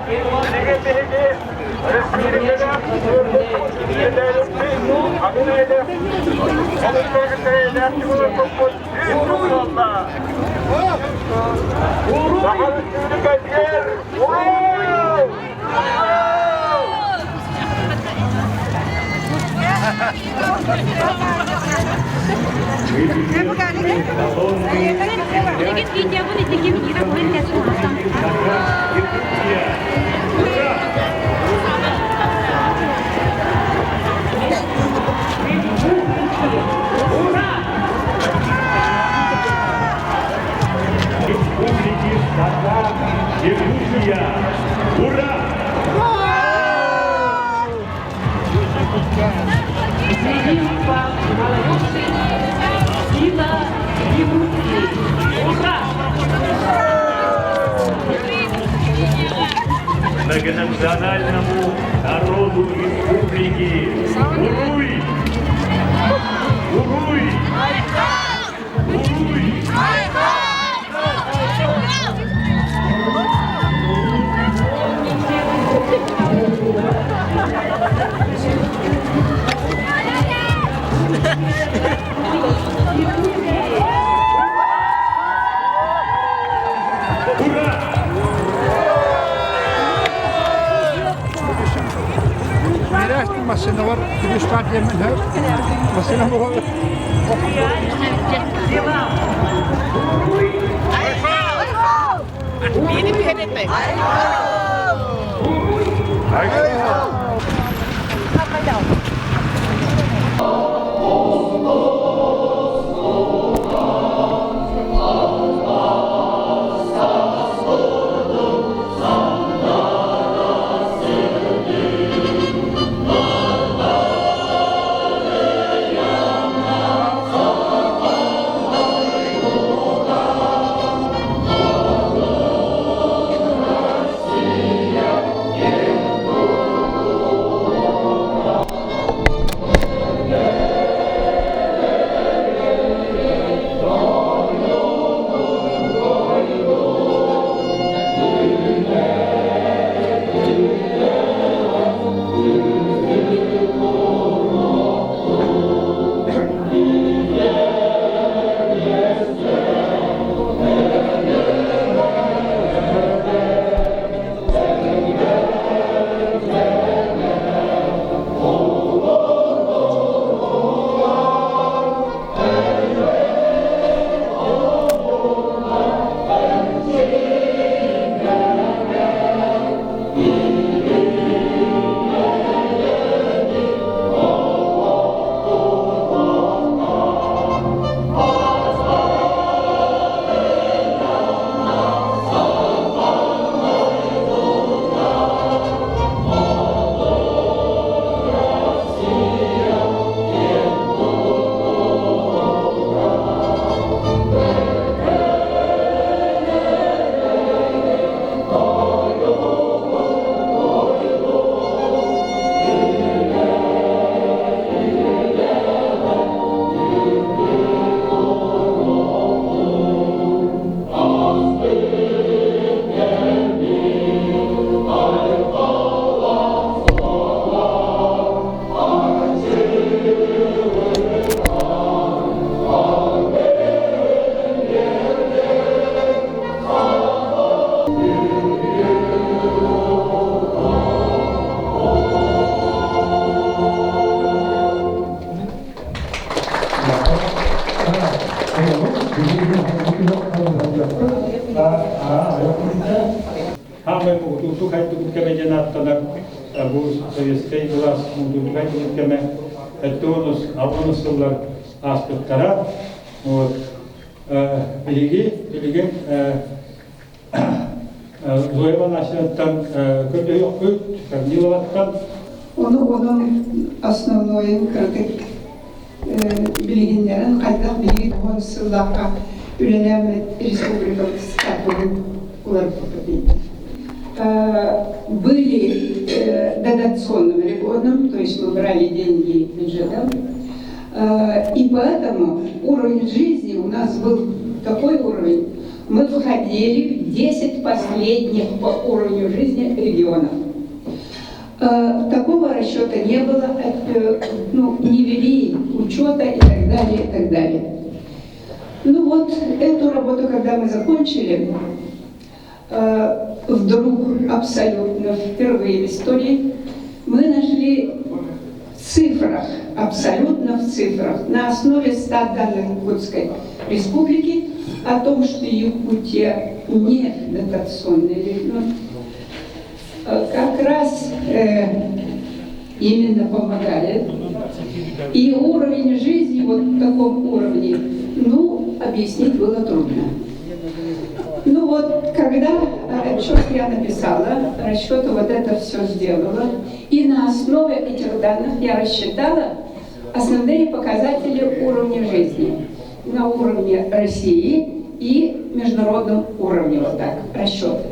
Билигин биһиги республикаҕа Республики Саха, Якутия! Ура! Сила Якутии! Ура! Многонациональному народу республики! Уруй! Уруй! Уруй! Ура! Массыыналар күлүстээх диэммин массыына буолар. Хаамай муҥутуутук хайдыбыт кэмэ диэн ааттанар бу советскай былаас муҥутуутук хайдыбыт кэмэ 70 сыллар ааспыттара. Вот. Биһиги билигин Зоя Афанасьевнаттан көрдөһүөхпүт, Корниловаттан. Ону онон основнойун кыратык билигиннэрин хайдах биһиги уон сыллаахха үлэлээммит республикабыт статуһун уларыппыппыт. Были дотационным регионом, то есть мы брали деньги бюджетом, и поэтому уровень жизни у нас был такой уровень. Мы входили в 10 последних по уровню жизни регионов. Такого расчета не было, ну, не вели учета и так далее, и так далее. Ну вот, эту работу, когда мы закончили, вдруг абсолютно впервые в истории мы нашли в цифрах, абсолютно в цифрах, на основе 100 данных Якутской Республики о том, что Якутия не дотационный регион, как раз именно помогает. И уровень жизни вот в таком уровне, ну, объяснить было трудно. Ну вот, когда отчет я написала, расчеты вот это все сделала, и на основе этих данных я рассчитала основные показатели уровня жизни на уровне России и международном уровне, вот так, расчеты.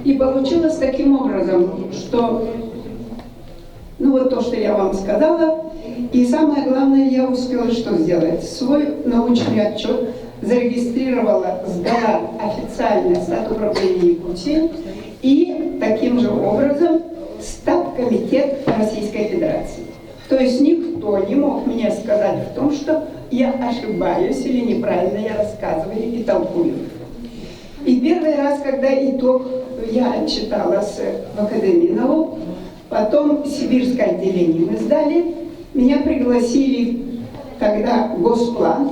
И получилось таким образом, что, ну вот то, что я вам сказала, и самое главное, я успела что сделать? Свой научный отчет зарегистрировала, сдала официально Статуправление Якутии и таким же образом Статкомитет Российской Федерации. То есть никто не мог мне сказать в том, что я ошибаюсь или неправильно я рассказываю и толкую. И первый раз, когда итог я отчиталась в Академии наук, потом Сибирское отделение мы сдали, меня пригласили тогда Госплан,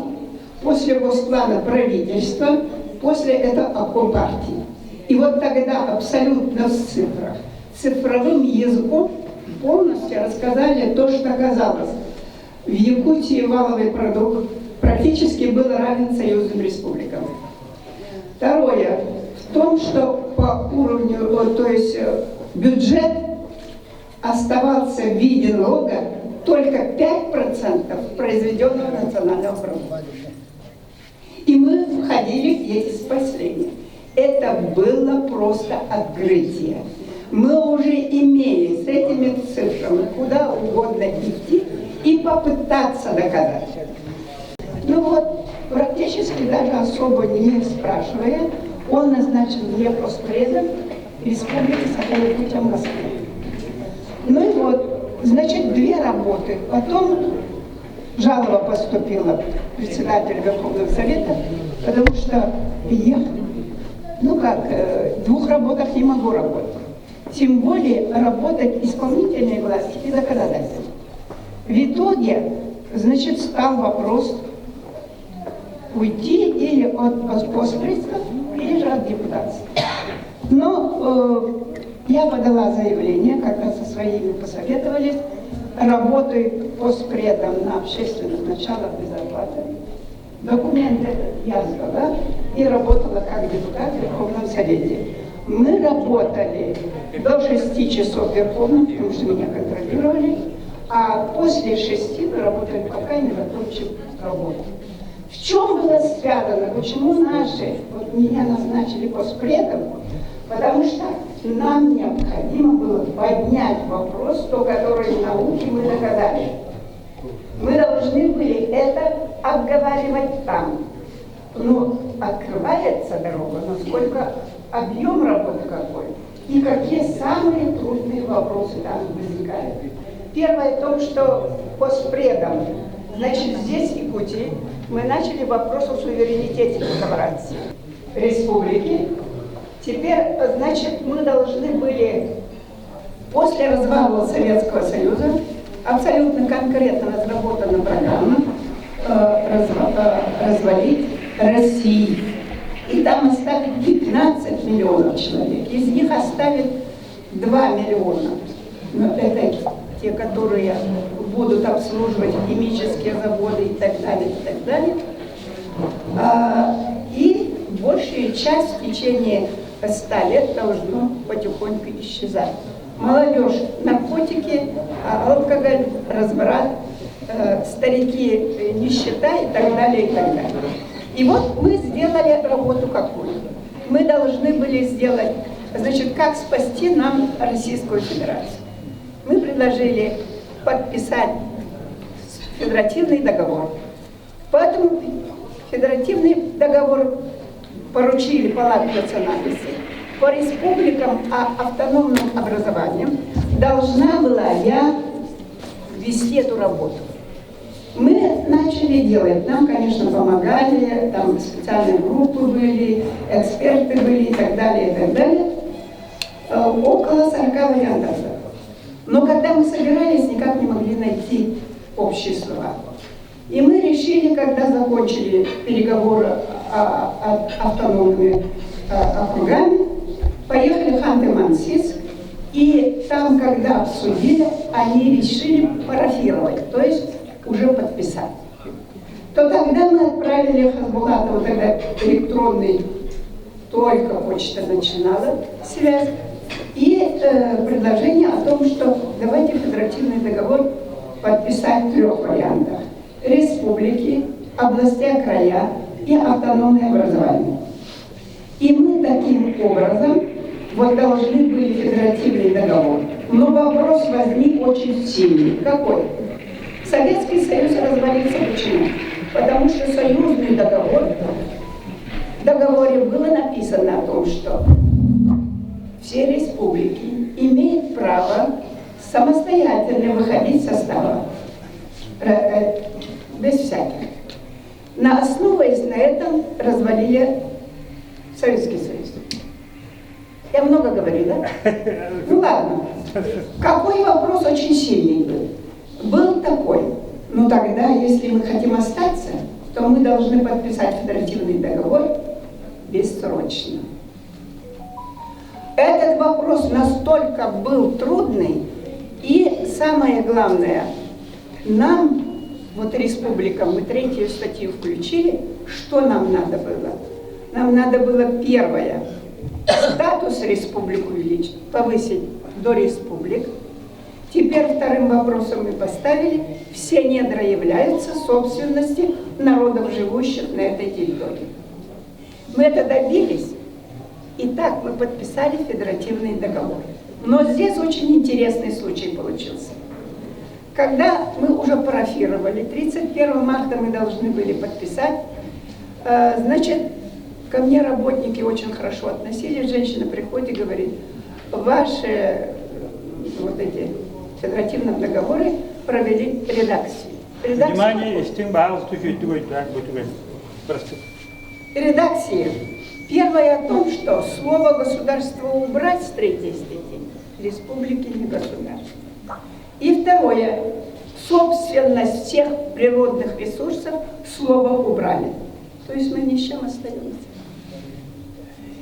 после Госплана правительство, после этого обком партии. И вот тогда абсолютно в цифрах, цифровым языком полностью рассказали то, что оказалось. В Якутии валовый продукт практически был равен союзным республикам. Второе, в том, что по уровню, то есть бюджет оставался в виде налога только 5% произведенного национального продукта. И мы входили в эти последние. Это было просто открытие. Мы уже имели с этими цифрами куда угодно идти и попытаться доказать. Ну вот, практически даже особо не спрашивая, он назначил меня постпредом Республики Саха-Якутия в Москве. Ну и вот, значит, две работы. Потом жалоба поступила председателю Верховного Совета, потому что я, ну как, в двух работах не могу работать. Тем более работать исполнительной власти и законодательной. В итоге, значит, стал вопрос уйти или от постпредства, или же от депутатства. Но я подала заявление, когда со своими посоветовались, работаю постпредом на общественных началах без зарплаты. Документ этот я сдала и работала как депутат в Верховном Совете. Мы работали до 6 часов в Верховном, потому что меня контролировали, а после 6 мы работали, пока не закончим работу. В чем было связано, почему наши, вот меня назначили постпредом, потому что нам необходимо было поднять вопрос, то, который в науке мы доказали. Мы должны были это обговаривать там. Но открывается дорога, насколько объем работы какой и какие самые трудные вопросы там возникают. Первое в том, что постпредом, значит, здесь, в Якутии, мы начали вопрос о суверенитете договораться республики. Теперь, значит, мы должны были после развала Советского Союза абсолютно конкретно разработана программа развалить Россию. И там оставить 15 миллионов человек. Из них оставить 2 миллиона. Но это те, которые будут обслуживать химические заводы и так далее, и так далее. И большая часть в течение 100 лет должно потихоньку исчезать. Молодежь, наркотики, алкоголь, разврат, старики, нищета и так далее, и так далее. И вот мы сделали работу какую? Мы должны были сделать, значит, как спасти нам Российскую Федерацию. Мы предложили подписать федеративный договор. Поэтому федеративный договор Поручили Палате национальностей по республикам а автономным образованиям должна была я вести эту работу. Мы начали делать, нам, конечно, помогали, там специальные группы были, эксперты были и так далее, и так далее. Около 40 вариантов. Но когда мы собирались, никак не могли найти общие слова. И мы решили, когда закончили переговоры о автономными округами, поехали в Ханты-Мансийск, и там, когда обсудили, они решили парафировать, то есть уже подписать. То тогда мы отправили Хасбулатову, тогда электронный, только почта начинала связь, и предложение о том, что давайте федеративный договор подписать в трех вариантах. Республики, областя, края и автономное образование. И мы таким образом вот должны были федеративный договор. Но вопрос возник очень сильный. Какой? Советский Союз развалился почему? Потому что союзный договор, в договоре было написано о том, что все республики имеют право самостоятельно выходить из состава, без всяких. На основываясь на этом, развалили Советский Союз. Я много говорю, да? Ну ладно. Какой вопрос очень сильный был? Был такой. Ну тогда, если мы хотим остаться, то мы должны подписать федеративный договор бессрочно. Этот вопрос настолько был трудный, и самое главное, нам, вот республика, мы третью статью включили, что нам надо было? Нам надо было первое, статус республик увеличить, повысить до республик. Теперь вторым вопросом мы поставили, все недра являются собственностью народов, живущих на этой территории. Мы это добились, и так мы подписали федеративный договор. Но здесь очень интересный случай получился. Когда мы уже парафировали, 31 марта мы должны были подписать, значит, ко мне работники очень хорошо относились, женщина приходит и говорит, ваши вот эти федеративные договоры провели редакцию. Внимание, истиҥ баҕалаах Редакции. Первое о том, что слово государство убрать с третьей статьи, республики не государство. И второе, собственность всех природных ресурсов слово убрали. То есть мы ни с чем остаемся.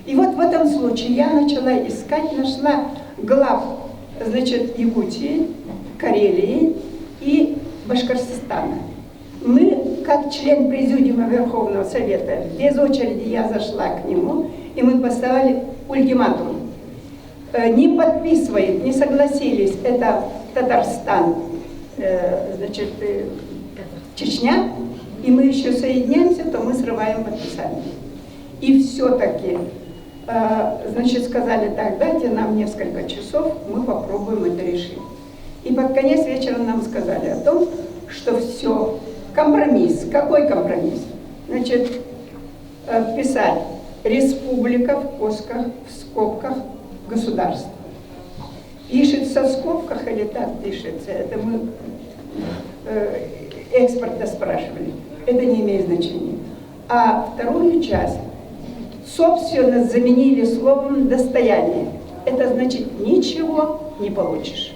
И вот в этом случае я начала искать, нашла глав, значит, Якутии, Карелии и Башкортостана. Мы, как член Президиума Верховного Совета, без очереди я зашла к нему, и мы поставили ультиматум. Не подписывает, не согласились, это Татарстан, значит, Чечня, и мы еще соединяемся, то мы срываем подписание. И все-таки, значит, сказали так, дайте нам несколько часов, мы попробуем это решить. И под конец вечера нам сказали о том, что все, компромисс. Какой компромисс? Значит, писать республика в косках, в скобках государство. Пишется в скобках или так пишется? Это мы экспорта спрашивали. Это не имеет значения. А вторую часть собственно заменили словом достояние. Это значит ничего не получишь.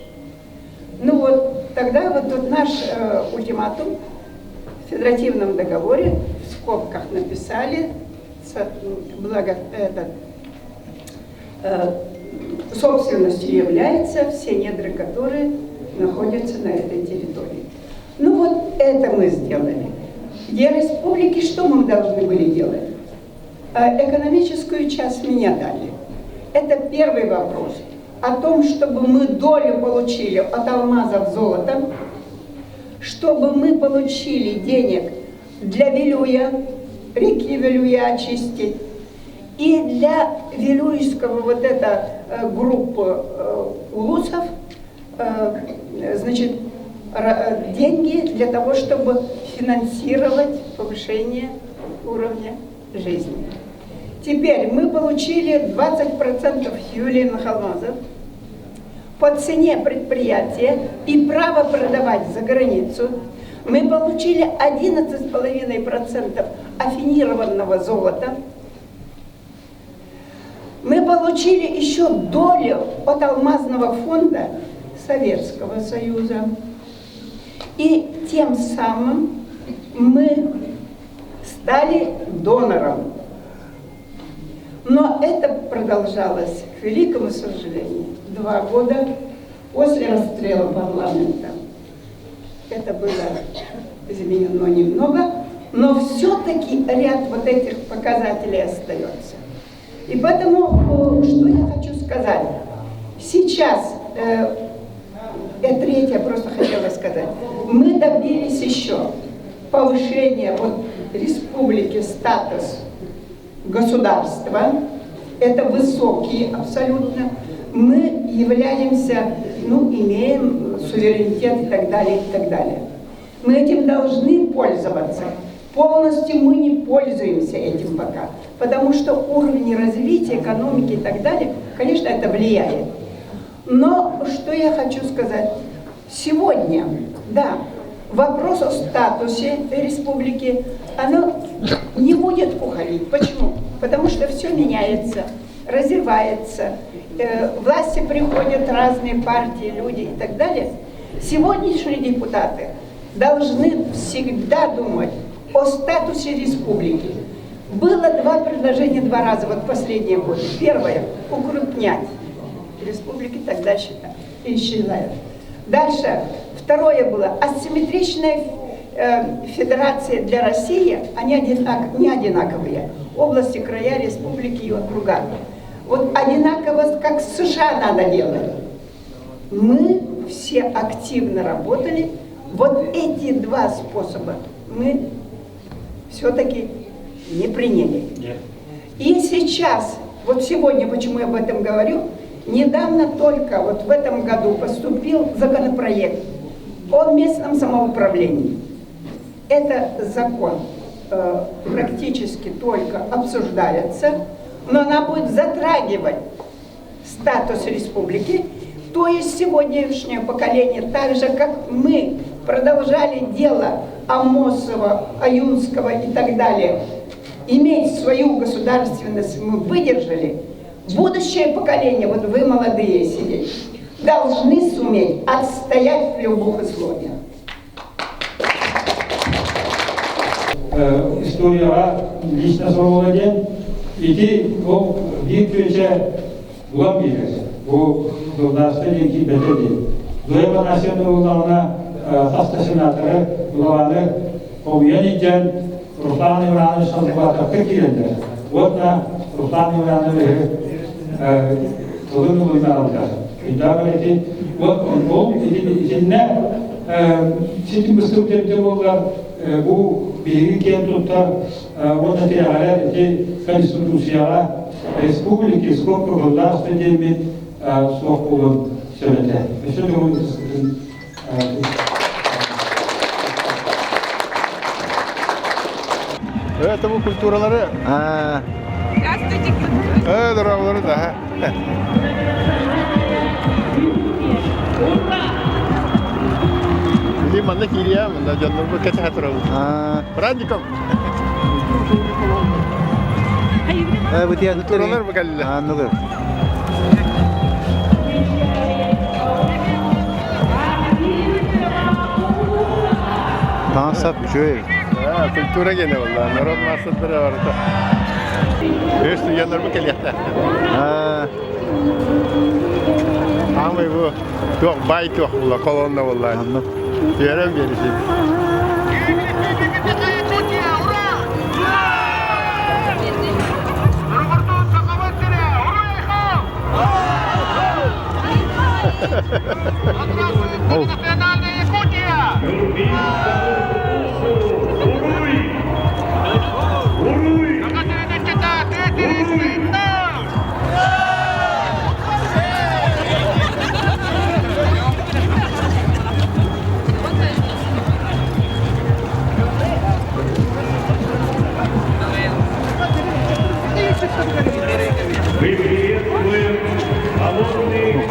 Ну вот, тогда вот тут наш ультиматум в федеративном договоре в скобках написали, благо, этот, собственностью являются все недры, которые находятся на этой территории. Ну вот это мы сделали. Для республики что мы должны были делать? Экономическую часть меня дали. Это первый вопрос. О том, чтобы мы долю получили от алмазов золота, чтобы мы получили денег для Вилюя, реки Вилюя очистить, и для Вилюйского вот эта группа улусов, значит, деньги для того, чтобы финансировать повышение уровня жизни. Теперь мы получили 20% ювелирных алмазов по цене предприятия и право продавать за границу. Мы получили 11,5% афинированного золота. Мы получили еще долю от алмазного фонда Советского Союза. И тем самым мы стали донором. Но это продолжалось, к великому сожалению, два года после расстрела парламента. Это было изменено немного, но все-таки ряд вот этих показателей остается. И поэтому, что я хочу сказать. Сейчас, я третье просто хотела сказать, мы добились еще повышения вот республики статус государства. Это высокий абсолютно. Мы являемся, ну, имеем суверенитет и так далее, и так далее. Мы этим должны пользоваться. Полностью мы не пользуемся этим пока, потому что уровень развития экономики и так далее, конечно, это влияет. Но что я хочу сказать? Сегодня, да, вопрос о статусе республики, оно не будет уходить. Почему? Потому что все меняется, развивается, власти приходят разные партии, люди и так далее. Сегодняшние депутаты должны всегда думать о статусе республики. Было два предложения два раза, вот последние годы. Первое – укрупнять республики, тогда исчезают. Дальше, второе было асимметричная федерация для России, они не одинаковые. Области, края, республики и округа. Вот одинаково, как в США надо делать. Мы все активно работали. Вот эти два способа мы все-таки не приняли. И сейчас, вот сегодня, почему я об этом говорю, недавно только, вот в этом году поступил законопроект о местном самоуправлении. Это закон практически только обсуждается, но она будет затрагивать статус республики. То есть сегодняшнее поколение, так же как мы продолжали дело Амосова, Аюнского и так далее, иметь свою государственность мы выдержали, будущее поколение, вот вы молодые сидите, должны суметь отстоять в любых условиях. Историяҕа лично оруола диэн ити ол биир күөчэ булан биэрэр. Бу государство диэн киирбэтэ диэн. Зоя Афанасьевна буоллаҕына хас да сенаторы, главаны хомуйан илдьэн Руслан Иванович Салбатовка киирэллэр. Уонна Руслан Ивановиһы тылын ылынараллар. Күндэ ити ол итиннэ ситим быстыбыт эбитэ буоллар бу биһиги киэн туттар уонна тирэҕирэр ити Конституцияҕа республики сколько государства диэммит суох буолуон сөп этэ. Өссө төгүл Это бу культуралары. Здравствуйте. Здравствуйте, да. Били манна киириэ, манна дьоннорбут кэтэһэ турабыт. Праздником! Культуралар бу кэллэ. Анныгы. Таҥас-сап үчүгэй. Культура гене буолла. Народ массаттара барыта. Өс дьоннорбут кэлиэхтээхтэр. Аамай бу туох баай туох була колонна буолла. Түөрэн биэрисин.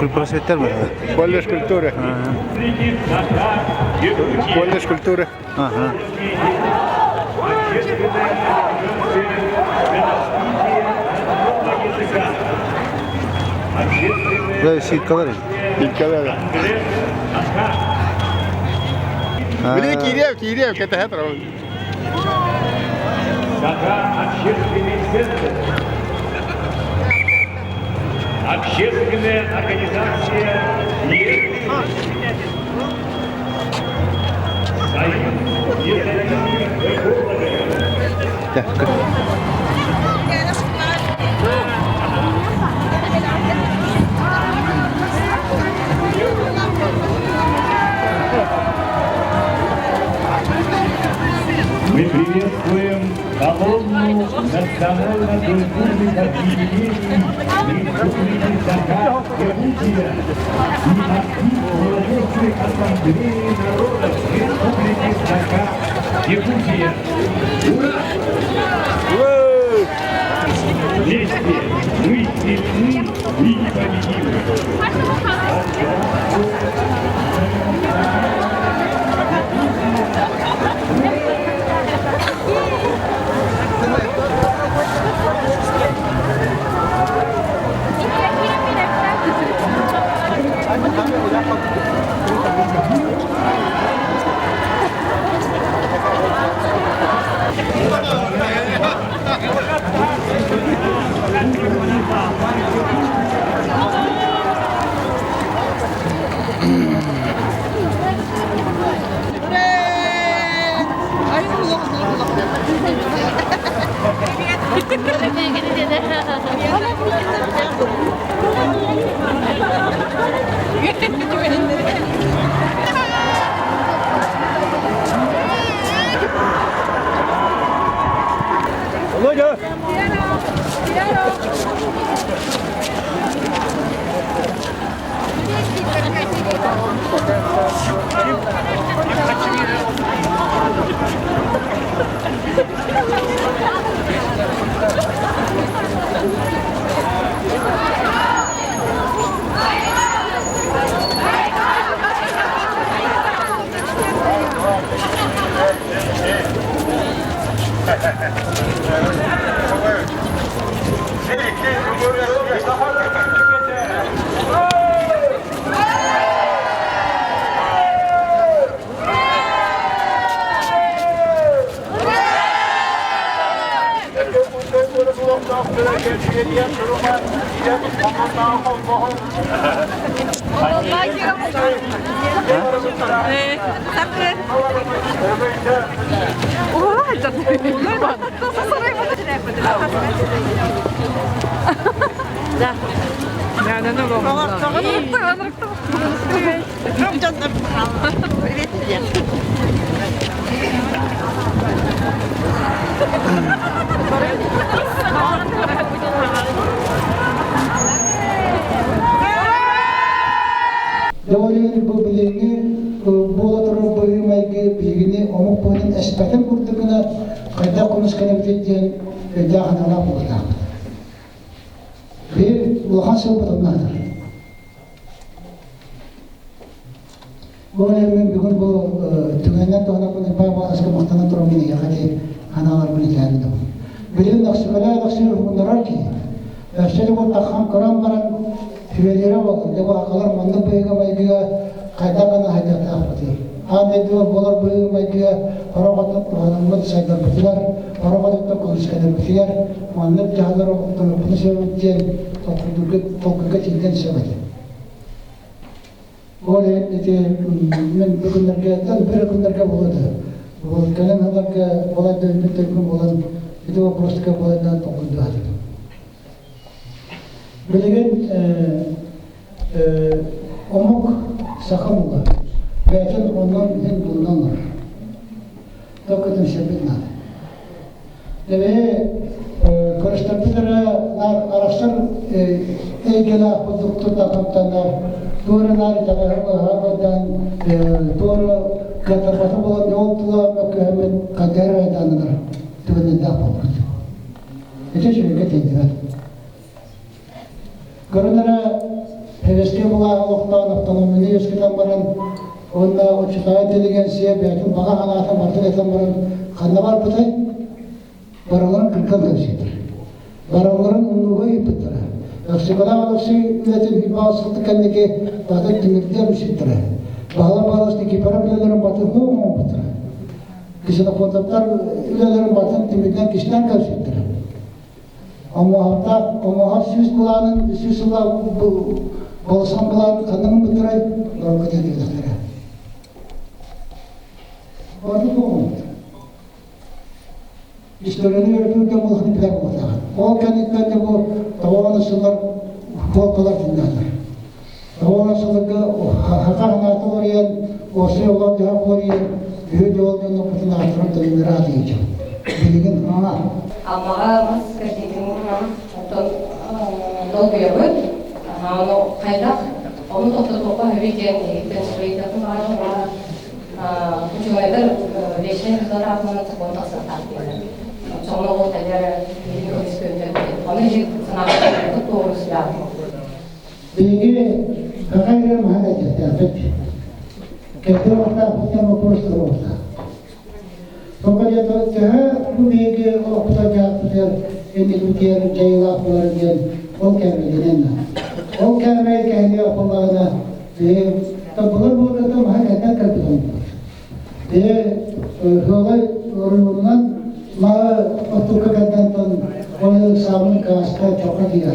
Культпросветтер бар. Колледж культуры. Колледж культуры. Ага. Да, ситкалар. Ситкалар. Били киириэм, киириэм, кэтэһэ турабын. Общественная организация Союз независимых экологов. Мы приветствуем колонну национально-культурных объединений Республики Саха-Якутия и актив молодежной ассамблеи народов Республики Саха-Якутия. Ура! Вместе мы сильны и непобедимы. Володя! Дьэ ол иһин бу билиҥҥи буола турар быһыы-майгы биһигини омук быһыытын эспэтин курдук гына хайдах көмүскэнэбитий диэн өйдөөх-санаалаах буолуохтаахпыт. Биир улахан сылбыт онно сытар. Ол иһин мин бүгүн бу түгэнинэн туһанаммын Ипай Баҕаска махтана тураммын эһиэхэ ити санааларбын этээри гынабын. Билигин өхсүбэлээх өхсүбү уһуннарар киһи. Өссө да куттаххан көрөн баран сүбэлиирэ буоллар, дьэ бу акалар маннык быһыыга-майгыга хайдах гына хайдахтаахпытый? Аан дойдуга буолар быһыыга-майгыга сорох өттүн туһанаммыт сайдарбытыгар, сорох өттүттэн көмүскэнэрбитигэр маннык дьаһаллар олохтонуохпутун сөбүт диэн толкуйдуурга толкуйга тиийдэн сөп этэ. Ол иһин ити мин бу күннэргэ, бір күннэргэ буолуо Ол кэлэн сылларга балайда өлбүт төкүн буолан ити вопроска балайда толкуйдаатым. Билигин омук саха омуга бэйэтин оннун иһин булунан олорор. Токкутун сирбит наада. Эбээ көрүстэрбит эрэ наар арахсар эйгэлээх курдук туттар-хаптанар, туора наар итэҕэһи-быһа туора кыаттарбата буолан ол тула мөккүһэммит хайдах эрэ айдааннанар түгэннэрдээх буолбут. Ити үчүгэйгэ тиийдибэт. Көрөн эрэ. Сэбиэскэй былааһы олохтоон автономияны үөскэтэн баран уонна оччотооҕу интеллигенция бэйэтин баҕа санаатын барытын этэн баран ханна барбытай? Барыларын кырган кэпсиэтэр. Барыларын умнууга ыыппыттара. Өксөкөлөөх Алексей үлэтин Уйбаан сылтык кэнники батын тимирдэ бүсүттэрэ. Баһылай Павлович Никифоров үлэлэрин батын хуо оҥорбуттара. Ксенофонтовтар үлэлэрин батын тимирдэн кистээн кэпситтэрэ. Омуоһаптаах Омуоһап сүүс былаанын сүүс сыла балысхан былаанын ханна гыммыттарай? Норуокка тиэрдибэтэхтэрэ. Ордук буолбут. Историяны үөрэтүү дьон улахан билэр буолуохтаах. Ол кэнниттэн де бу тоҕо сыллар полкалар тиннээтилэр. Тоҕо сылларга хаха ханаата уларыйан, уопсай олох-дьаһах уларыйан, үһү дьол дьоннорбутун ааттарын төннөрө атыйдьа. Билигин ана. Аммаҕа мас кэрдиитин оттон долгуйабыт. Ону хайдах ону тохтотуохха сөбүй диэн иһиттэн суруйдахпын баҕарабын. Учуонайдар вечнай результат аатынан сокуон тахсыахтаах дииллэр. Оччоҕуна ол кэлэр биһиги көмүскүөмтөн Ону иһин санаабыт туору сүрэҕин. Биһиги хаха эрэ маһа этиэхтээхпит. Кэрдэ уохтаахпыт диэн боппуруос туруохтаах. Тоҕо диэн төһө бу биһиги олохпутугар-дьаһахпытыгар инникибитигэр дьайыылаах буолар диэн ол кээмэйдэнэн Ол кээмэй кэһиллиэх буоллаҕына биһи былыр былыргыта маһа кэрдэн кэлбит омукпут. Биһи Хыалай оройуонунан маһы оттукка кэрдэнтэн ол ыксаабын кааска чоххо тиийэ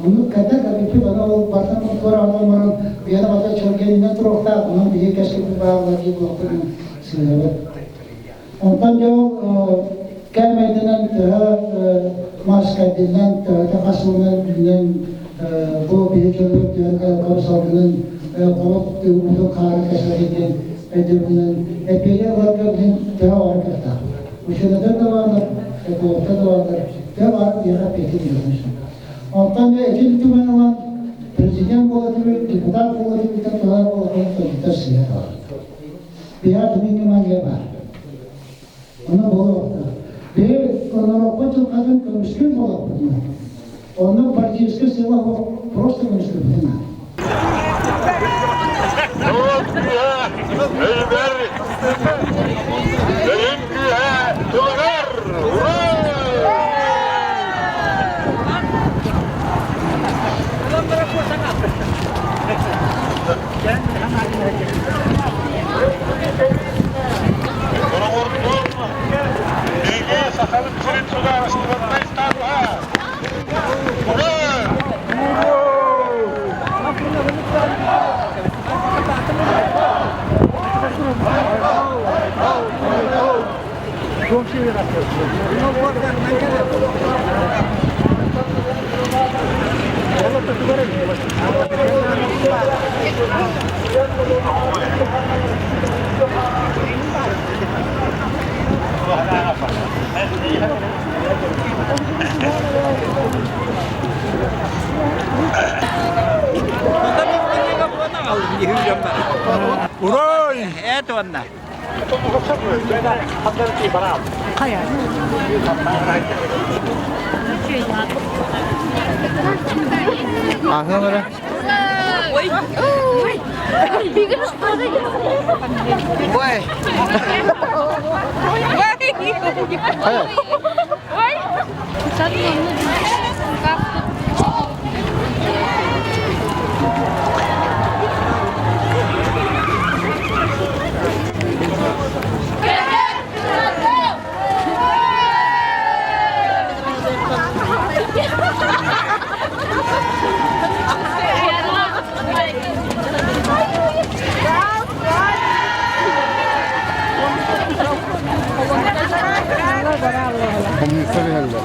Оннук кэрдэн кэлбиппит аны ол бартан туораҕынан баран биһиэнэ бата чэлгиэнинэн туруохтаах, онон биһи кэскилбит баалла дии буолуохпутун сыыһабыт. Онтон дьэ ол кээмэйдэнэн төһө мас кэрдиллэн, төһөтө хас сылынан үүнэн бу биһи дьоннор түһэн айылҕабыт салгынын, айылҕабыт уутун хаарын кэсэрэ диэн өйдөбүлүнэн эппиэти ыларга билин төһө оҕор кыахтаах. Учуонайдар да бааллар, экологтар да бааллар, төһө баар биһиэхэ эппиэти биэрэн Онтон дьэ итин түгэн ылан президент буола түбүт, депутат буола түбүттэн туһар улахан тойуттар сыыһа баар. Биһиэхэ кини внимание баар. Ону буолуохта. Биһи норуоппут дьылҕатын көмүскүүр буолаппытына, онно партийскай сила просто көмүскүүрбүтүн Норуот күүһэ өйүгэр, өйүн күүһэ тылыгар! Ура! Доҕордоох биһиги Сахабыт сирин судаарыстыбаннай статуһа! Ура! Урой! Эт уонна. Ааһыам эрэ. Ой. Хайа? Коммунистар иһэллэр.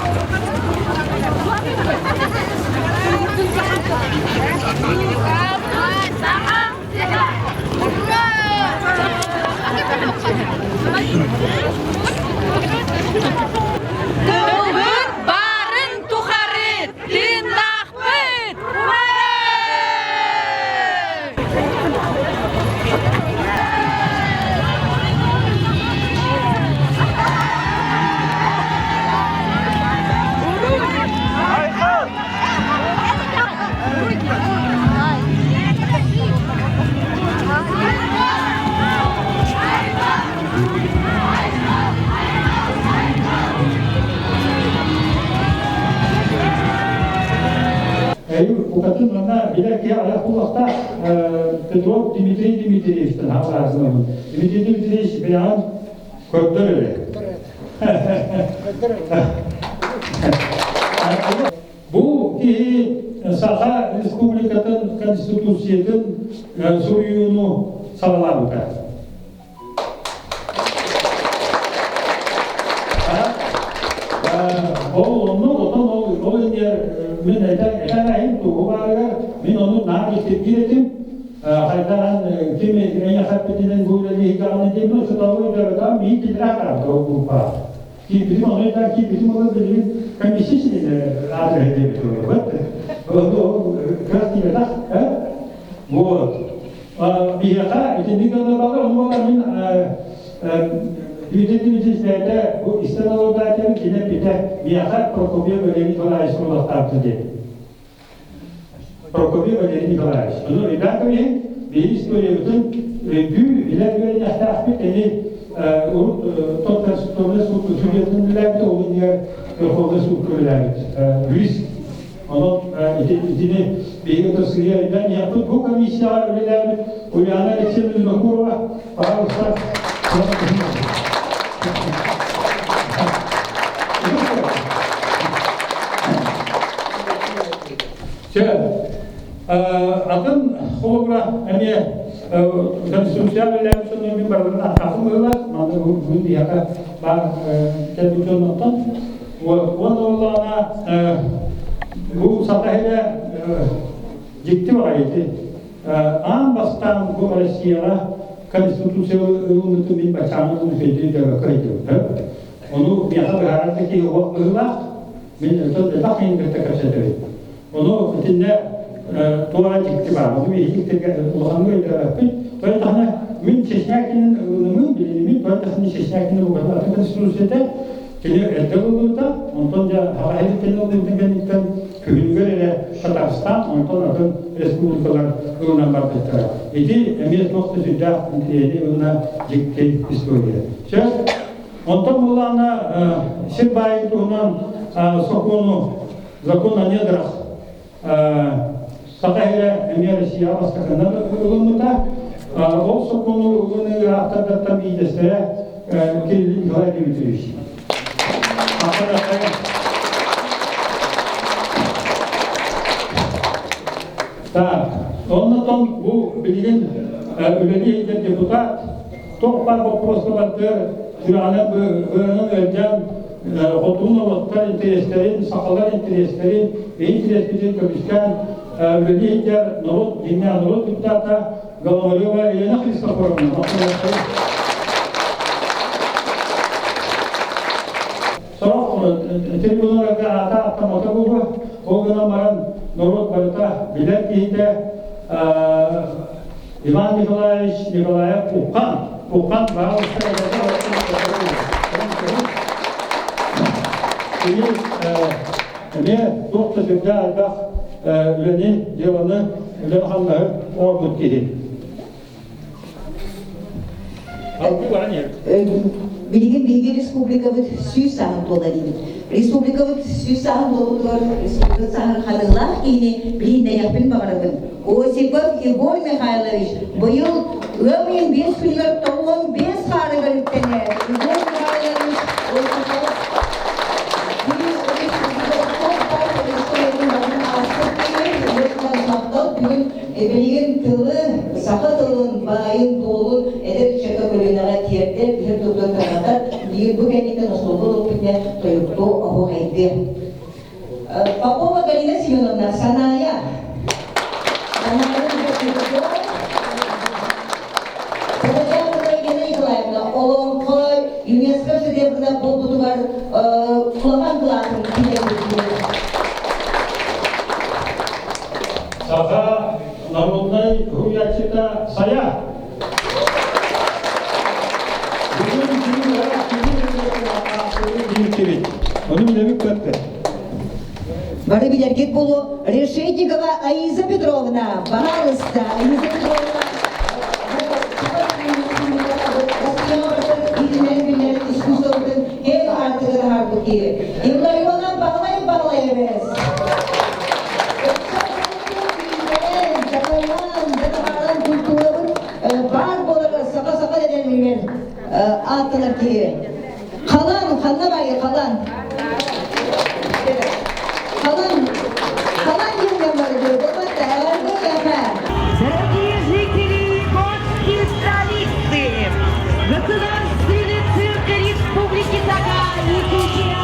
Тылбыт баарын тухары тыыннаахпыт! Букатын манна билэр киһи аҕыйах буолуохтаах Петров Дмитрий Дмитриевичтэн хаалаасынабын. Дмитрий Дмитриевич бэйэҕин көрдөр эрэ. Бу киһи Саха Республикатын Конституциятын суруйууну саҕалаабыта. Ол онно отон ол ол иннигэр мин этэн айым тугу баарыгар мин ону наар истиргиир этим хайдаан ким эйиэхэ эппитинэн бу үлэлииһи даҕаны диэн сыталыы дьарытаан биир тилээх таратта ол группаҕа киирбитим ону этэн киирбитим ол билигин комиссия чилиэнэ аадырыһа диэбит вот ол кыах тиийбэтэх вот Биһиэхэ итинник дьоннор онуола мин Дмитрий Дмитриевич бэйэтэ бу истэн олордаатым кини эппитэ миэхэ Прокопьев Валерий Николаевич куоластаабыта диэн. Прокопьев Валерий Николаевич. Ону өйдөөн кэбиһин, биһиги историябытын өйдүү, билэр үөрэниэхтээхпит. Кини урут тот конституционнай суут судьуйатын үлэлээбит, ол иннигэр Верховнай суукка үлэлээбит юрист. Онон итини биһиги Россия өйдөөн иһэхпит. Бу комиссияҕа үлэлээбит Ульяна Алексеевна Винокурова, пожалуйста. Чэ, атын холобура эмиэ конституция үлэлээбит дьону мин барыларын аттаахым быһыылаах. Маны бүгүн биһиэхэ баар кэлбит дьоннортон. Уон уоллаана бу саха иһэ дьикти баҕайы ити. Аан бастаан бу Россияҕа Конституция ылыммытын мин бачааны үчүгэйдик дьарыкка өйдөөбүтүм. Ону миэхэ быһаарар да киһи уох быһыылаах. Мин өтөн элбэх киһини кытта кэпсэтэбин. Ону итиннэ туора дьикти баар. Ону биһиги улаханнык өйдөөбөппүт. Тоҕо даҕаны мин Чечнякинин ылынымын, билинимин, тоҕо даҕаны Чечнякин букатын атын конституцията Кини эрдэ ылыллыбыта, онтон дьэ Саха сириттэн ылыллыбытын кэнниттэн күһүнүгэр эрэ Татарстан, онтон атын республикалар ылынан барбыттара. Ити эмиэ туох да сүрдээх интириэһи ылына дьикти история. Сөп. Онтон буоллаҕына сир баайын туһунан сокуону, закон о недрах Саха сирэ эмиэ Россияҕа бастакынан ылыммыта. Ол сокуону ылыныы ааптардартан биирдэстэрэ Кирилл Николай Дмитриевич. Так, оннотон бу билигин үлэлии сылдьар депутат туох баар боппуруоска барытыгар сүрэҕинэн быарынан ыалдьан хотугу норуоттар интэриэстэрин, сахалар интэриэстэрин, интэриэспитин көмүскээн үлэлии сылдьар норуот дьиҥнээх норуот депутата Голомарева Елена Христофоровна. Сорох трибуналарга аата аттаммата буолуо, ол гынан баран норуот барыта билэр киһитэ Иван Николаевич Николаев Уххан, Уххан баҕалыста Кини эмиэ туох да сүрдээх элбэх үлэни, дьыаланы, үлэни-хамнаһы оҥорбут киһи. Билигин биһиги республикабыт 100 сааһын туола диибит. Республикабыт 100 сааһын туолбутугар республика сааһын ханыылаах киһини билиһиннэриэхпин баҕарабын. Осипов Егор Михайлович быйыл ыам ыйын 5 күнүгэр 95 хаарыгар үктэнэр. Егор Михайлович Осипов бүгүн Билигин тылы, саха тылын баайын-дуолун эдэр ыччакка көлүөнэҕэ тиэрдэр, биһир тылга тарҕатар, биир бу кэнниттэн остуолга олохпутуна тойуктуу оһуохайдыа. Попова Галина Семеновна, Санаайа. Санаайа Елена Николаевна, Олоҥхо ЮНЕСКО шедеврына буолбутугар улахан кылаатын киллэрбит. Саха народнай уһуйааччыта Сайа. Бүгүн Бүгүн Ону билэбит көттө. Бары билэргит буолуо Решетникова Аиза Петровна, пожалуйста, Аиза Петровна. Искусствотын кең артыгын аһарбыт киһи. Илларионов Баһылай Баһылаевич. ааттанар киһи. Халан, ханна баайы, халан. Халан, халан диэн бары болбатта, Дорогие жители и гости столицы, Государственный цирк Республики Саха, Якутия,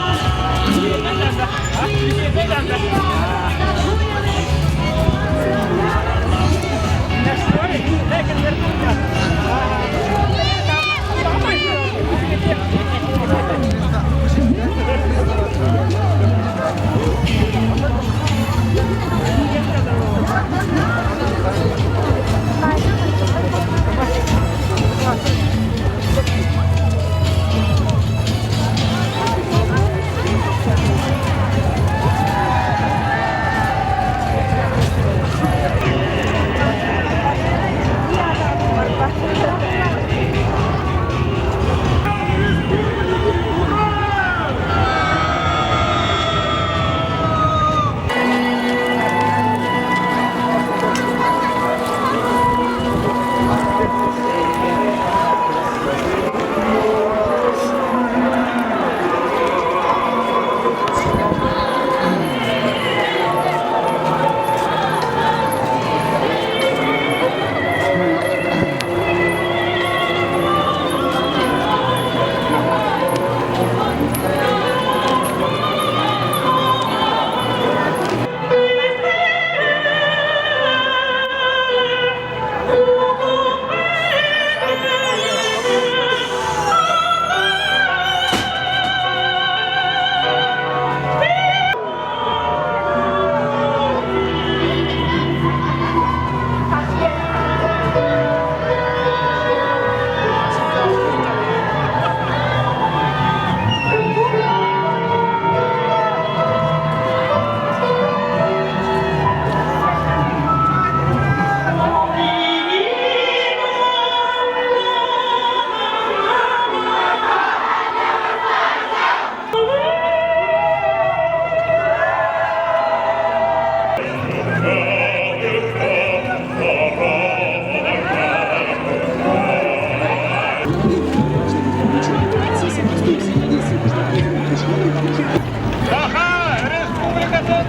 Саха Республикатын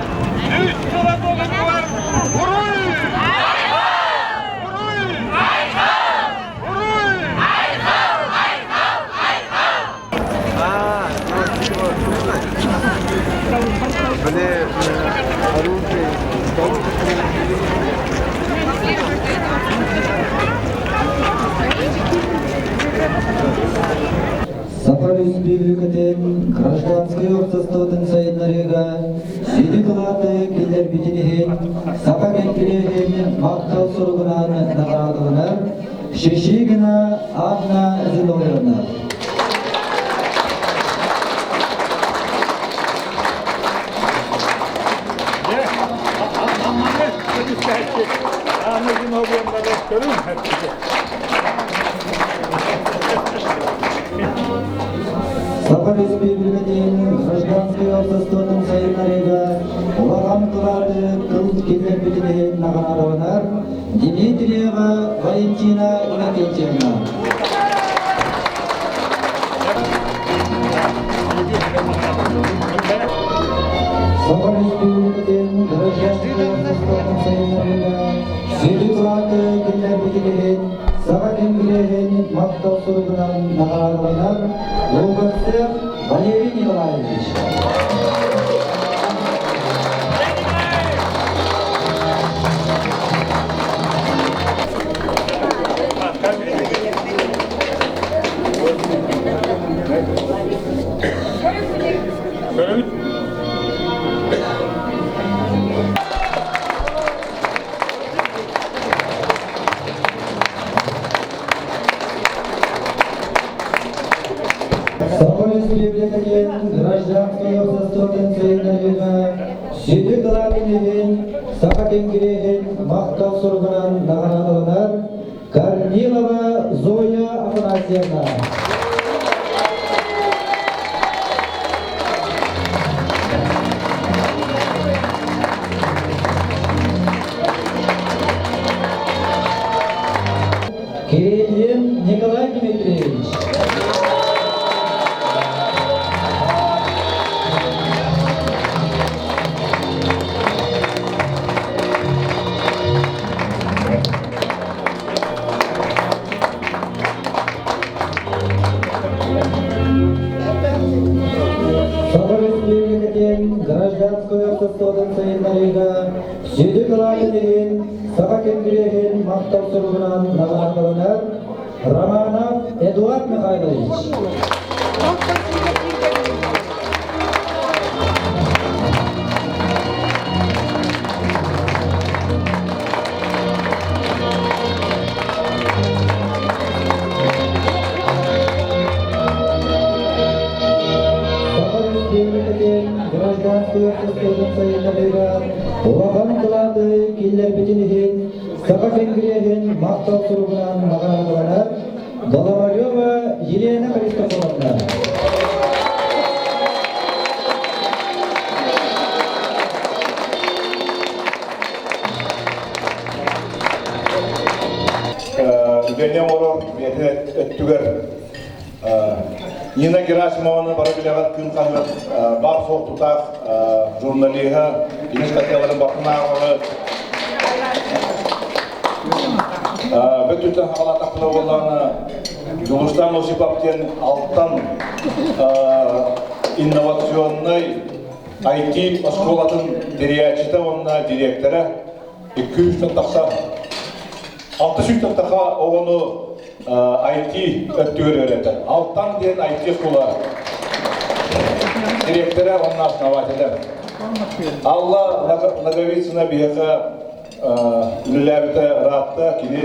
үс сыла туолуутугар Уруй! Уруй! Уруй! Саха Республикатын гражданскай уопсастыбатын сайыннарыыга сүдү кылааты киллэрбитин иһин Саха кэнкилиэһин махтал суругунан наҕараадаланар Шишигина Анна Зиновьевна. Анна Зиновьевна көрүҥ. Саха Республикатын гражданскай уопсастыбатын сайыннарыыга улахан кылааты тыл киллэрбитин иһин наҕараадаланар Дмитриева Валентина Иннокентьевна. Саха Республикатын гражданскай уопсастыбатын сайыннарыыга сүдү кылааты киллэрбитин иһин Саха Кэнгириэһин махтал суругунан наҕараадаланар Луговцев Валерий Николаевич. Саха Республикатын гражданскай уопсастыбатын сайыннарыыга сүдү кылаатын иһин Саха Кэнгириэһин махтал суругунан наҕараадаланар Корнилова Зоя Афанасьевна. Кириллин Николай Дмитриевич. сайыннарыыга сүдү кылаатын иһин Саха Кэнгириэһин махтал суругунан наҕараадаланар Романов Эдуард Михайлович. Саха Өрөспүүбүлүкэтин гражданскай обществотын сайыннарыыга улахан кылааты киллэрбитин иһин Саха Кэнгириэһин махтал суругунан наҕараадаланар Голомарева Елена Христофоровна. Үлэни оҥорор бэйэтин өттүгэр Нина Герасимованы бары билэҕит күн хаһыат баар суох тутаах журналиһа Денис Котелларын бакынааҕы Бөттүттэн хаалаатахпына буоллаҕына Дьулустаан Осипов диэн Алтан инновационнай IT оскуолатын тэрийээччитэ уонна дириэктэрэ 200 тахса 600 тахса оҕону IT өттүгэр үөрэтэр. Алтан диэн IT оскуола дириэктэрэ уонна основателэ. Алла Наговицына биһиэхэ үлэлээбитэ ыраатта кини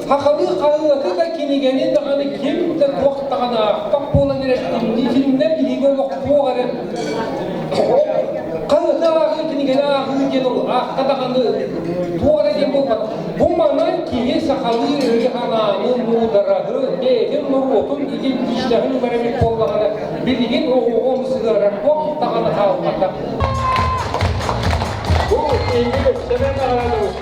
Хахалы хаһыаты да кинигэни даҕаны ким да туох даҕаны аахпат буолан эрэр итиннэ биһиги олохтуох эрэ хаһыаты ааҕыы кинигэни ааҕыы диэн ол аахха даҕаны туох эрэ диэн буолбат бу манан киһи сахалыы өйү-санааны муудараһы бэйэтин норуотун идентичноһын ылар эбит буоллаҕына билигин оҕоҕо сыһыарар туох даҕаны хаалбата Бу эйиги сэмэн наҕараадабыт.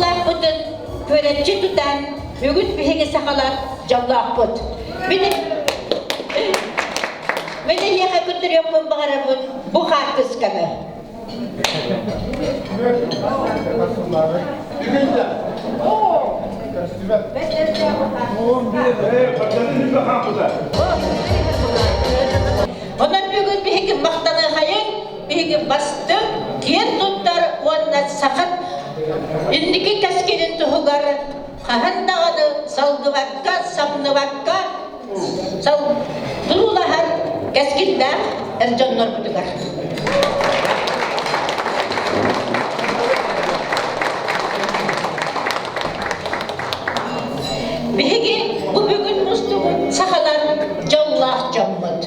Лаахпытын күөрэччи тутан бүгүн биһиги сахалар дьоллоохпут. Мин Мин эһиэхэ көрдөрүөхпүн баҕарабын бу хаартысканы. Онон бүгүн биһиги махтаныахайыҥ, биһиги бастыҥ, киэн туттар уонна саха инники кэскилин туһугар хаһан даҕаны салгыбакка, самныбакка туруулаһар кэскиллээх эр дьоннорбутугар. Биһиги бу бүгүн мустубут сахалар дьоллоох дьоммут.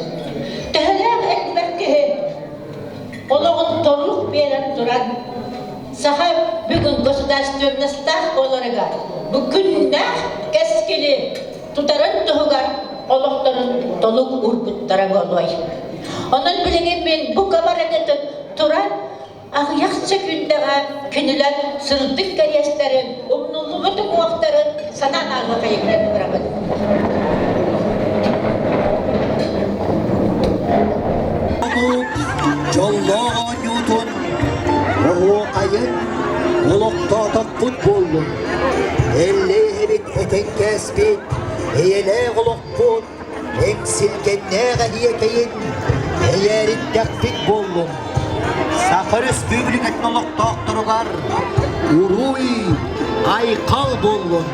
Төһөлөөх элбэх киһи олоҕун толук биэрэн туран саха бүгүн государственностаах буоларыгар бу күннээх кэскили тутарын туһугар олохторун толук уурбуттара буолуой. Онон билигин мин бу кабаретын туран аҕыйах сөкүүндэҕэ кинилэр сырдык кэриэстэрин, умнуллубут уҥуохтарын санаан ааҕыахайыҥнан ырабын. Дьоллоох оонньуутун, оһуохайын олохтоотохпут буоллун. Эллээһибит этэн кээспит эйэлээх олохпут эҥсилгэннээх эһиэкэйин эйээritтэхпит буоллун. Саха Өрөспүүбүлүкэтин олохтоохторугар уруй, айхал буоллун!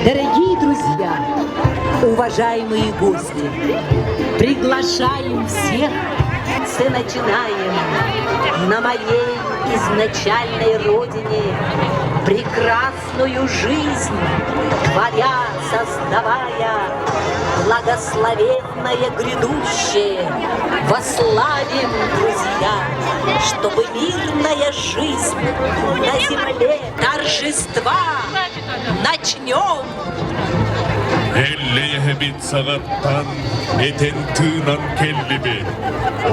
Дорогие друзья, уважаемые гости, приглашаем всех, все начинаем на моей изначальной родине прекрасную жизнь, творя, создавая благословенное грядущее. Вославим, друзья, чтобы мирная жизнь на земле торжества начнем. Эллэйэһэбит саҕаттан этэн тыынан кэллибит,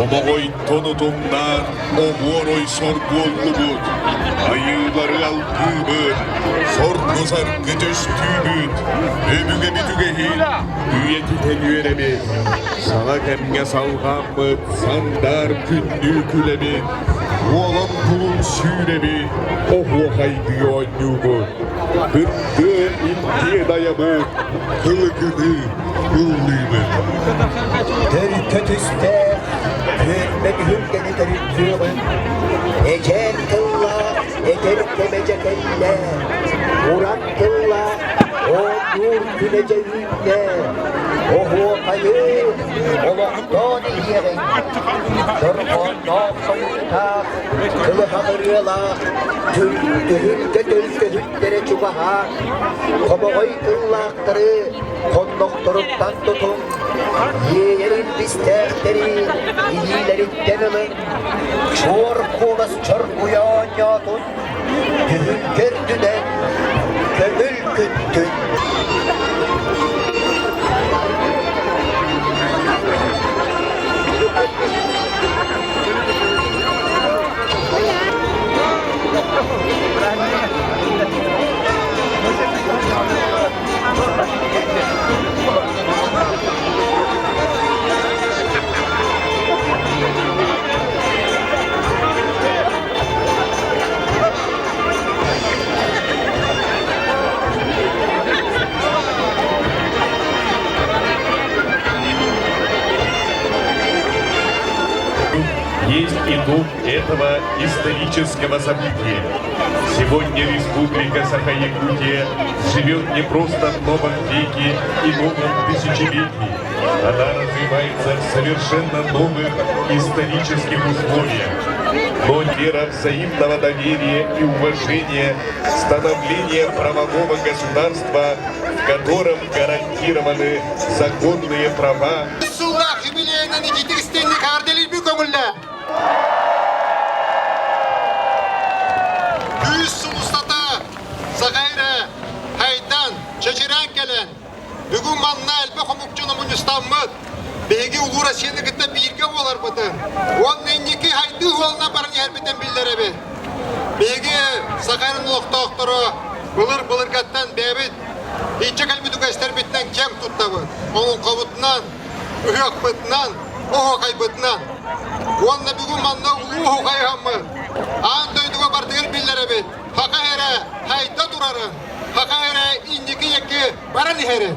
омоҕойтон утумнаан оһуор ойсор буоллубут, айыылары алгыыбыт, соргу-саргы түстүүбүт, өбүгэбит үгэһин үйэтитэн үөрэбит, саҥа кэмҥэ салҕааммыт сандаар күндүү күлэбит. Уолан кулун сүүрэбит, оһуохайдыы оонньуубут. Кырдыа илдиэ дайабыт, кылыкыныы ыллыыбыт. Төлкө түстээх, күөрбэ түһүлгэни төрүттүөҕүҥ, эдьээн тыллаах эдэр кэмэдьэ кэллэ, уран тыллаах оонньуур күнэдьэ үүннэ, оһуохайы олохтоон иһиэҕиҥ, дорҕоонноох хойуктаах, кылыһах ырыалаах, түһүлгэ төлкөһүттэрэ чугаһаан, хомоҕой тыллаахтары хоннохторуттан тутуҥ, иэйэр илбистээхтэри илиилэриттэн ылыҥ, чуор куолас чоргуйа оонньоотун, түһүлгэ үрдүнэн көҥүл күттүн. Есть итог этого исторического события. Сегодня Республика Саха-Якутия живет не просто в новом веке и новом тысячелетии. Она развивается в совершенно новых исторических условиях. Но вера взаимного доверия и уважения, становление правового государства, в котором гарантированы законные права. Сыллаах юбилейынан ититик истинник эҕэрдэлиирбин көҥүллээ. Үс сыл устата Саха эрэ хайдан, чэчирээн кэлэн, бүгүн манна элбэх омук дьоно мунньустаммыт, биһиги Улуу Россияны кытта бииргэ буоларбытын уонна инники хайдыы суолунан баран иһэрбитин биллэрэбит. Биһиги Саха эрин олохтоохторо былыр-былыргаттан бэйэбит иччэ кэлбит үгэстэрбитинэн киэҥ туттабыт. Олоҥхобутунан, ыһыахпытынан, оһуохайбытынан. Уонна бүгүн манна улуу оһуохайыһаммыт аан дойдуга барытыгар биллэрэбит. Саха эрэ хайда турарын, саха эрэ инники якки баран иһэрин.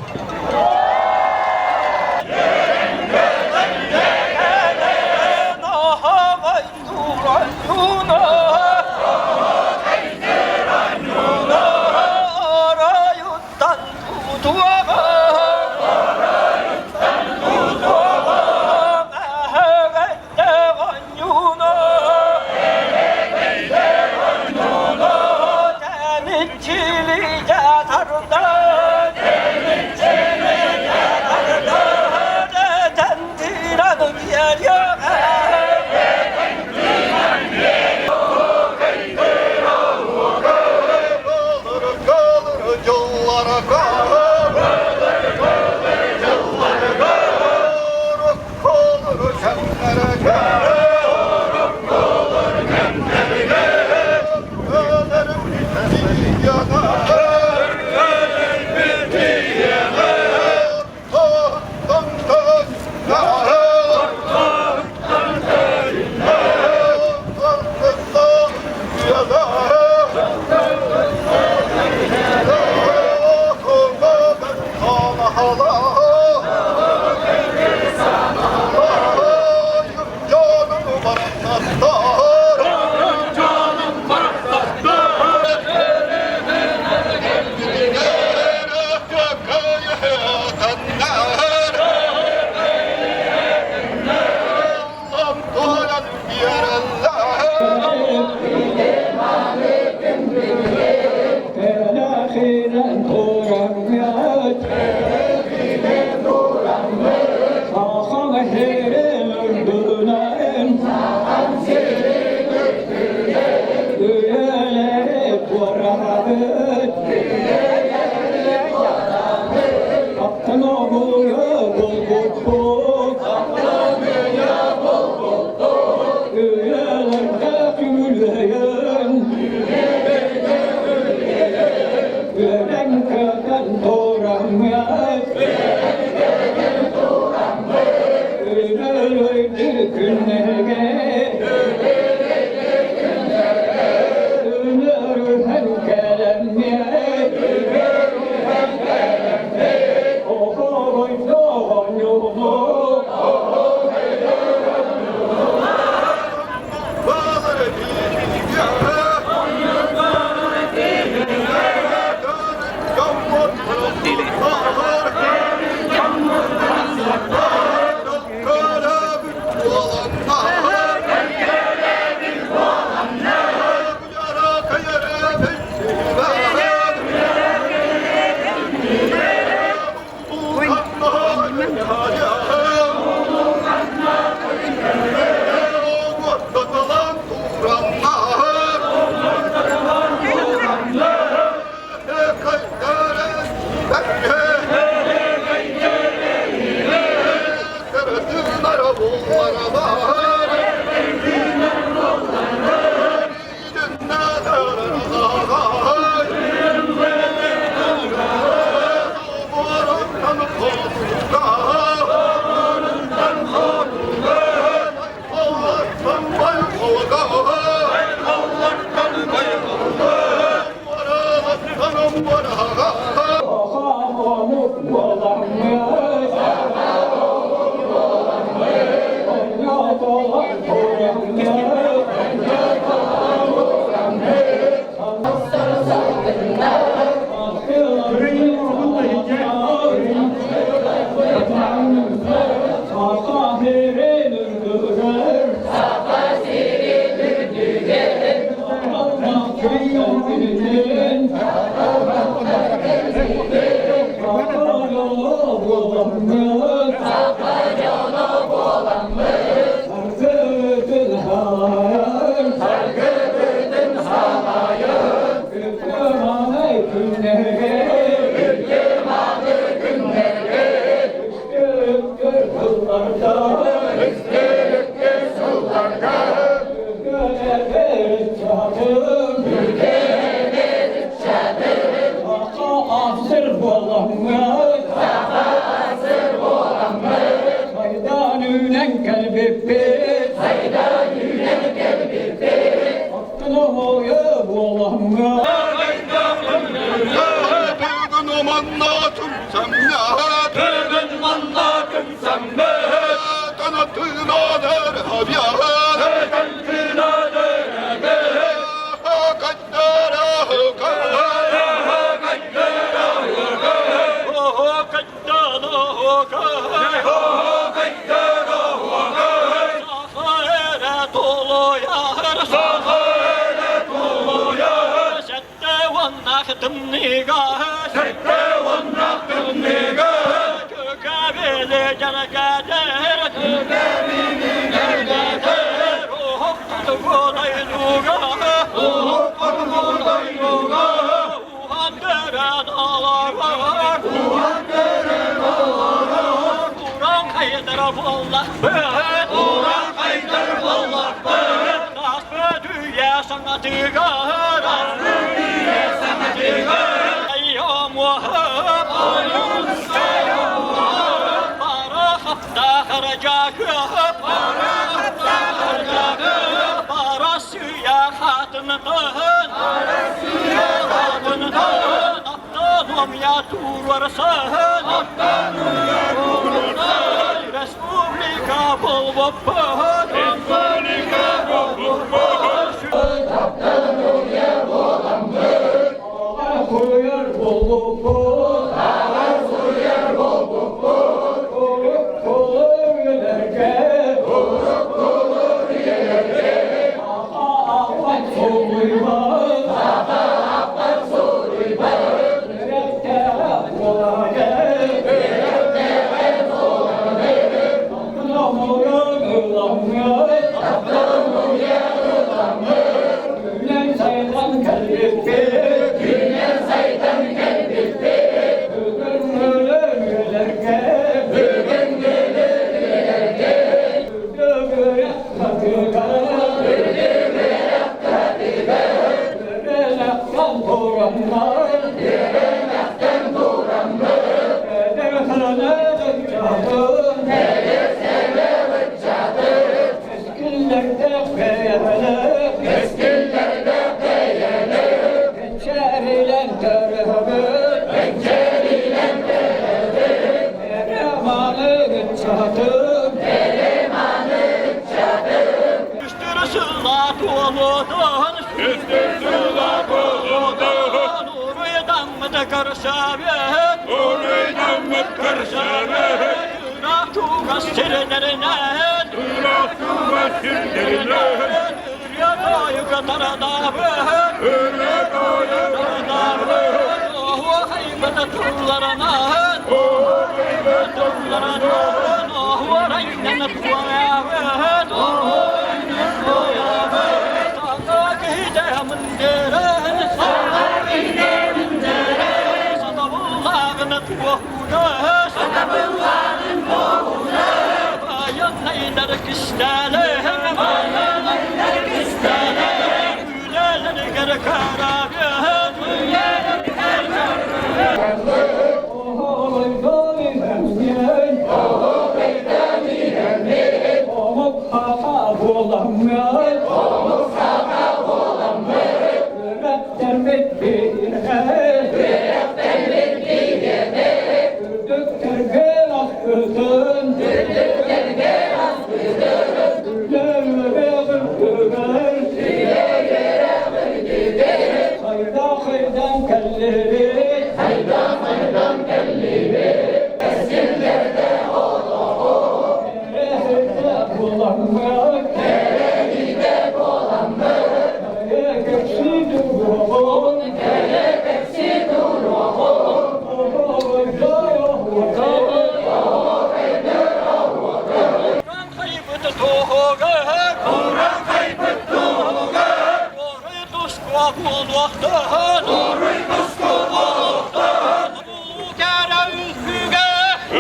буолуохтун! Уруй туску буолуохтун! Улуу кэрэ үҥкүүгэ!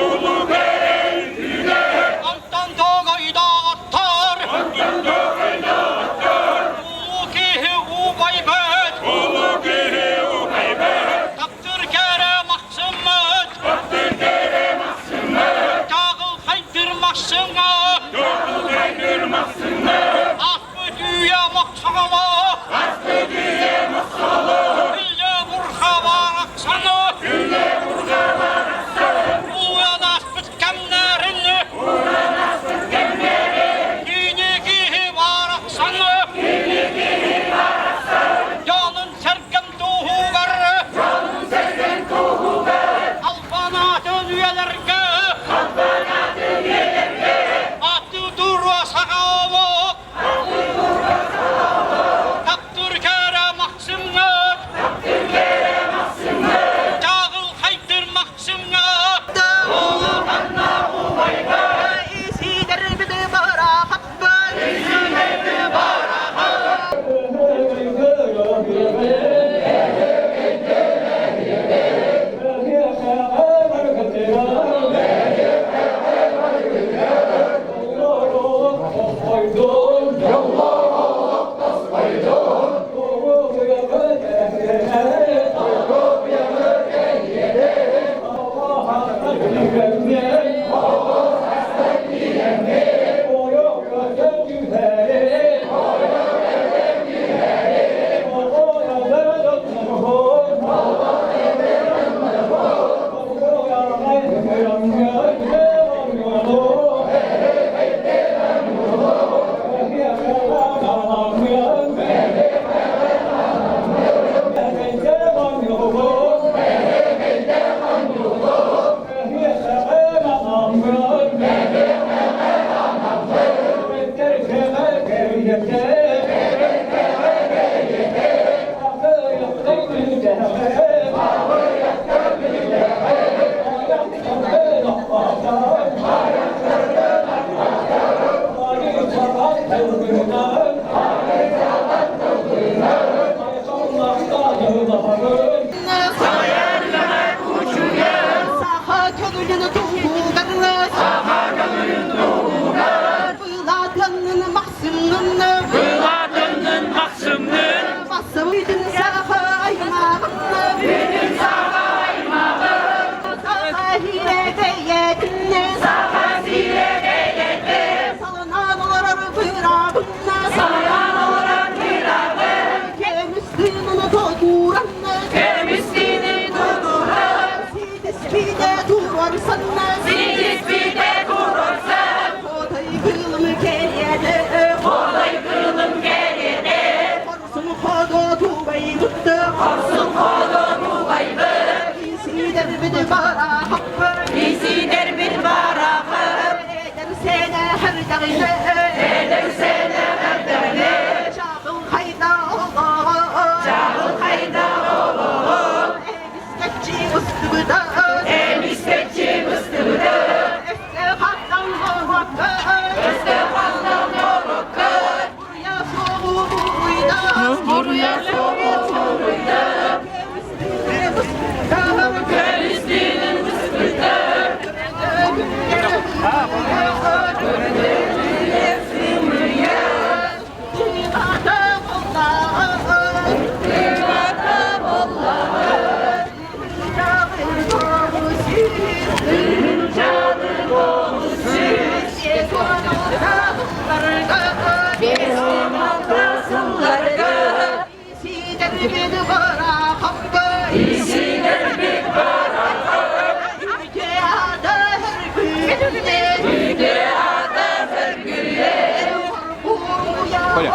Улуу кэрэ үҥкүүгэ! Онтон тоҕойдоохтор! Онтон тоҕойдоохтор! Улуу киһи убайбыт! Улуу киһи убайбыт! Таптыр кэрэ махсыммыт! Таптыр кэрэ махсыммыт! Чаҕылхайдыр махсыҥҥа! Чаҕылхайдыр махсыҥҥа! Аспыт үйэ мохсоҕоло! Аспыт үйэ мохсоҕоло! Күллэ бурха барахсаны! Күллэ бурха барахсаны! Уйан аспыт кэмнэрин! Уйан аспыт кэмнэрин! Кини киһи барахсаны! Кини киһи барахсаны! Дьонун сэргэм туһугар! Дьонун сэргэм туһугар! Албан аатын үйэлэргэ! Албан аатын үйэлэргэ! Аты туруо саҕа омук! Аты туруо саҕа омук! Таптыр кэрэ Махсымҥыт! Таптыр кэрэ Махсымҥыт! Чаҕылхайдыр Махсымҥыт! Улаханна убайбыт! Исидэрбит барахаппыт! Исидэрбит барахаппыт!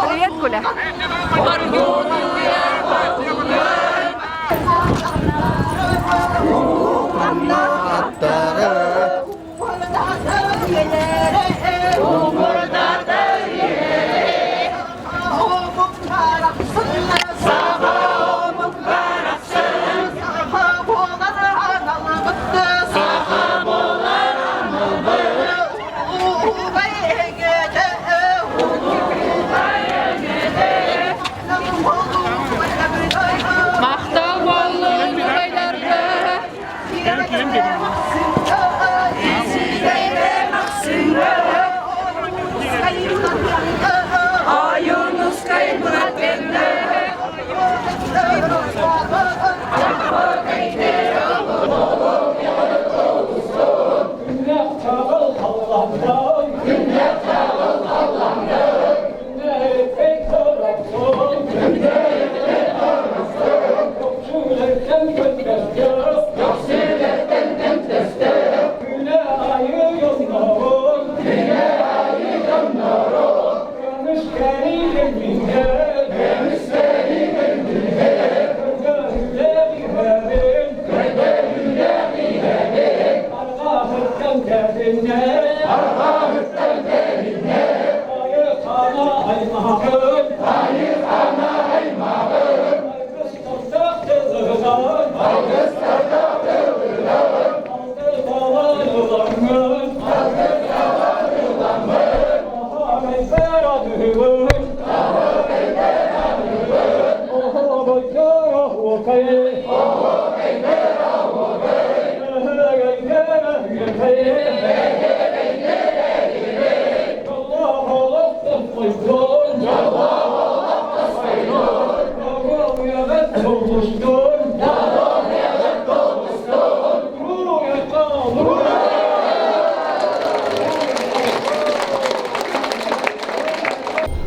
Привет, Коля.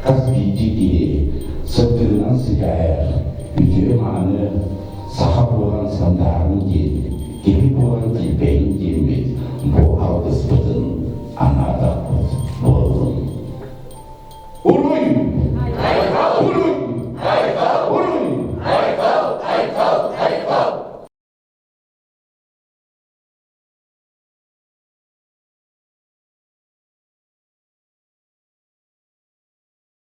Хас биирдии киһи сырдыгынан сыдьаайар, үтүө-мааны саха буолан сандаарым диэн.